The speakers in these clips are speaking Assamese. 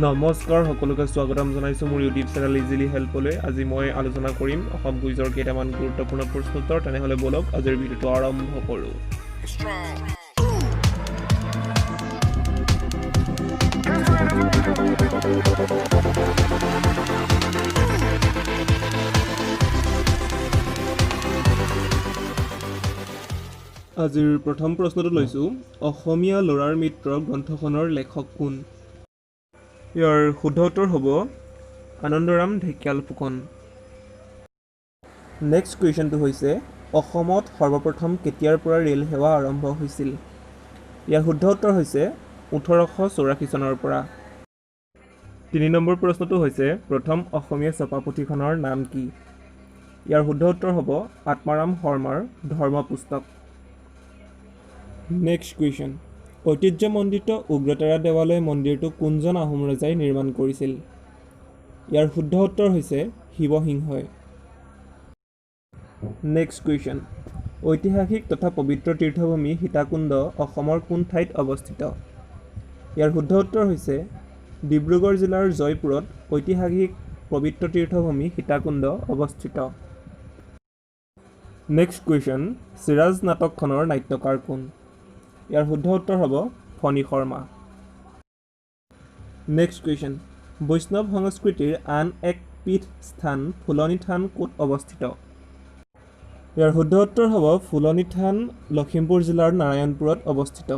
নমস্কাৰ, সকলোকে স্বাগতম জনাইছোঁ মোৰ ইউটিউব চেনেল ইজিলি হেল্পলৈ। আজি মই আলোচনা কৰিম অসম কুইজৰ কেইটামান গুৰুত্বপূৰ্ণ প্ৰশ্নোত্তৰ। তেনেহ'লে ব'লক, আজিৰ ভিডিঅ'টো আৰম্ভ কৰোঁ। Strong. আজিৰ প্ৰথম প্ৰশ্নটো লৈছোঁ, অসমীয়া ল'ৰাৰ মিত্ৰ গ্ৰন্থখনৰ লেখক কোন? ইয়াৰ শুদ্ধ উত্তৰ হ'ব আনন্দৰাম ঢেকিয়াল ফুকন। নেক্সট কুৱেশ্যনটো হৈছে, অসমত সৰ্বপ্ৰথম কেতিয়াৰ পৰা ৰেল সেৱা আৰম্ভ হৈছিল? ইয়াৰ শুদ্ধ উত্তৰ হৈছে 1884 চনৰ পৰা। 3 নম্বৰ প্ৰশ্নটো হৈছে, প্ৰথম অসমীয়া ছপা পুথিখনৰ নাম কি? ইয়াৰ শুদ্ধ উত্তৰ হ'ব আত্মাৰাম শৰ্মাৰ ধৰ্মপুস্তক। নেক্সট কুৱেশ্যন, ঐতিহ্যমণ্ডিত উগ্ৰতাৰা দেৱালয় মন্দিৰটো কোনজন আহোম ৰজাই নিৰ্মাণ কৰিছিল? ইয়াৰ শুদ্ধ উত্তৰ হৈছে শিৱসিংহই। নেক্সট কুৱেশ্যন, ঐতিহাসিক তথা পবিত্ৰ তীৰ্থভূমি সীতাকুণ্ড অসমৰ কোন ঠাইত অৱস্থিত? ইয়াৰ শুদ্ধ উত্তৰ হৈছে ডিব্ৰুগড় জিলাৰ জয়পুৰত ঐতিহাসিক পবিত্ৰ তীৰ্থভূমি সীতাকুণ্ড অৱস্থিত। নেক্সট কুৱেশ্যন, চিৰাজ নাটকখনৰ নাট্যকাৰ কোন? ইয়াৰ শুদ্ধ উত্তৰ হ'ব ফণী শৰ্মা। নেক্সট কুৱেশ্যন, বৈষ্ণৱ সংস্কৃতিৰ আন এক পীঠ স্থান ফুলনি থান ক'ত অৱস্থিত? ইয়াৰ শুদ্ধ উত্তৰ হ'ব ফুলনি থান লখিমপুৰ জিলাৰ নাৰায়ণপুৰত অৱস্থিত।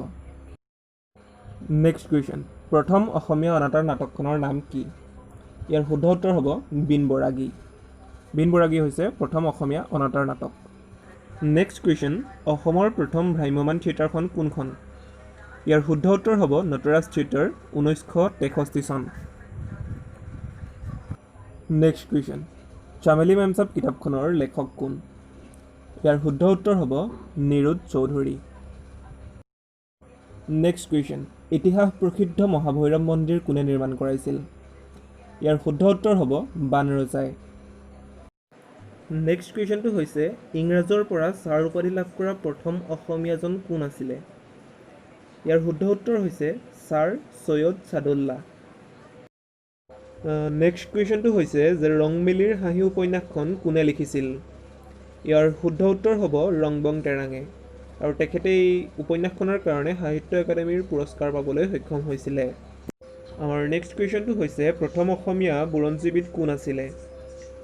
নেক্সট কুৱেশ্যন, প্ৰথম অসমীয়া অনাতাঁৰ নাটকখনৰ নাম কি? ইয়াৰ শুদ্ধ উত্তৰ হ'ব বীণ বৰাগী। বীণ বৰাগী হৈছে প্ৰথম অসমীয়া অনাতাঁৰ নাটক। নেক্সট কুৱেশ্যন, অসমৰ প্ৰথম ভ্ৰাম্যমাণ থিয়েটাৰখন কোনখন? ইয়াৰ শুদ্ধ উত্তৰ হ'ব নটৰাজ থিয়েটাৰ, 1963 চন। নেক্সট কুৱেশ্যন, চামেলি মেমচাব কিতাপখনৰ লেখক কোন? ইয়াৰ শুদ্ধ উত্তৰ হ'ব নিৰোদ চৌধুৰী। নেক্সট কুৱেশ্যন, ইতিহাস প্ৰসিদ্ধ মহাভৈৰৱ মন্দিৰ কোনে নিৰ্মাণ কৰাইছিল? ইয়াৰ শুদ্ধ উত্তৰ হ'ব বাণ ৰজাই। নেক্সট কুৱেশ্যনটো হৈছে, ইংৰাজৰ পৰা ছাৰ উপাধি লাভ কৰা প্ৰথম অসমীয়াজন কোন আছিলে? ইয়াৰ শুদ্ধ উত্তৰ হৈছে ছাৰ চৈয়দ চাদুল্লাহ। নেক্সট কুৱেশ্যনটো হৈছে যে ৰংমিলিৰ হাঁহি উপন্যাসখন কোনে লিখিছিল? ইয়াৰ শুদ্ধ উত্তৰ হ'ব ৰংবং তেৰাঙে আৰু তেখেতে এই উপন্যাসখনৰ কাৰণে সাহিত্য একাডেমীৰ পুৰস্কাৰ পাবলৈ সক্ষম হৈছিলে। আমাৰ নেক্সট কুৱেশ্যনটো হৈছে, প্ৰথম অসমীয়া বুৰঞ্জীবিদ কোন আছিলে?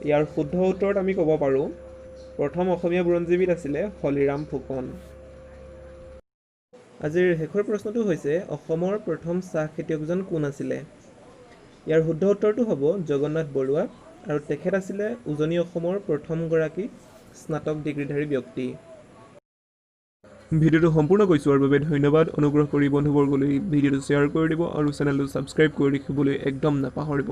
ইয়াৰ শুদ্ধ উত্তৰত আমি ক'ব পাৰোঁ, প্ৰথম অসমীয়া বুৰঞ্জীবিদ আছিলে হলিৰাম ফুকন। আজিৰ শেষৰ প্ৰশ্নটো হৈছে, অসমৰ প্ৰথম চাহ খেতিয়কজন কোন আছিলে? ইয়াৰ শুদ্ধ উত্তৰটো হ'ব জগন্নাথ বৰুৱা আৰু তেখেত আছিলে উজনি অসমৰ প্ৰথমগৰাকী স্নাতক ডিগ্ৰীধাৰী ব্যক্তি। ভিডিঅ'টো সম্পূৰ্ণকৈ চোৱাৰ বাবে ধন্যবাদ। অনুগ্ৰহ কৰি বন্ধুবৰ্গলৈ ভিডিঅ'টো শ্বেয়াৰ কৰি দিব আৰু চেনেলটো ছাবস্ক্ৰাইব কৰি ৰাখিবলৈ একদম নাপাহৰিব।